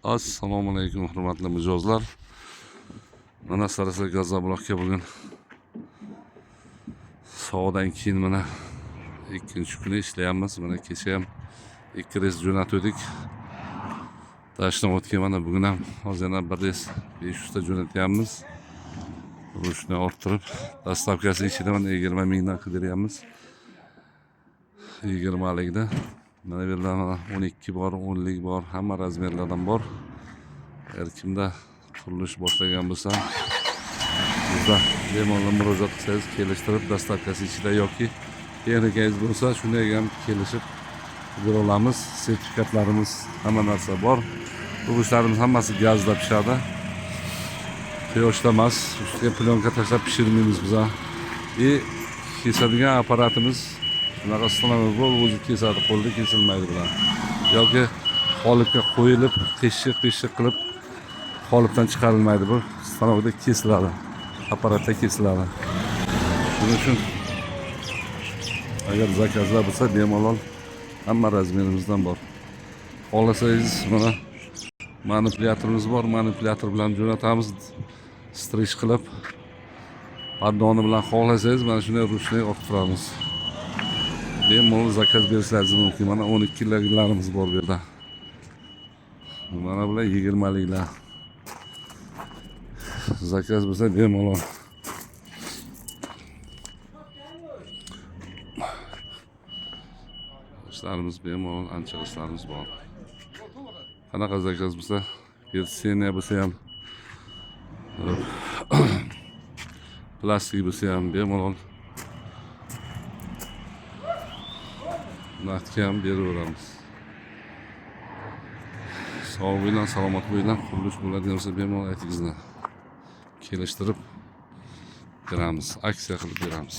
Assalomu alaykum, hurmatli mijozlar. Mana Sarisil gazoblokka bugun soatdan keyin mana ikkinchi kuni ishlayapmiz. Mana kecha ham 2 reys jo'natgandik. Dashnovatga mana bugun ham hozir yana bir reys 500 ta jo'natyapmiz. Ручной orttirib, доставка si ichida mana 20 mingdan qidiryapmiz. 20 likda. Mana bu yerda mana 12 bor, 10 lik bor, hamma размер lardan bor. Agar kimda qurilish boshlagan bo'lsa, bizda bemalol murojaat qilsangiz, kelishtirib, доставка si ichida yoki texnikangiz bo'lsa, shunday ham kelishib bera olamiz. Sertifikatlarimiz, hamma narsa bor. Bu go'shtlarimiz hammasi gazda pishadi. Quyoshda emas, ustiga plyonka tashlab pishirmaymiz biza. И kesadigan apparatimiz shunaqa stanok bo'lib, o'zi kesadi, qo'lda kesilmaydi bular. Yoki qolipga qo'yilib, qiyshiq qiyshiq qilib qolipdan chiqarilmaydi bu. Stanokda kesiladi. Apparatda kesiladi. Shuning uchun agar заказ lar bo'lsa, bemalol hamma размер imizdan bor. Xohlasangiz, mana manipulyatorimiz bor, manipulyator bilan jo'natamiz, стриж qilib, поддон i bilan xohlasangiz, mana shunday ручной orttiramiz. Bemalol заказ berishlaringiz mumkin. Mana 12 liklarimiz bor bu yerda. Mana bular 20 liklar. Заказ bo'lsa, bemalol. Ishlarimiz bemalol, ancha ishlarimiz bor. Qanaqa заказ bo'lsa, perseniya bo'lsa ham, plastik bo'lsa ham bemalol naqdga ham beraveramiz. Sog' bo'linglar, salomat bo'linglar. Qurilish bo'ladigan bo'lsa, bemalol aytingizlar. Kelishtirib beramiz, aksiya qilib beramiz.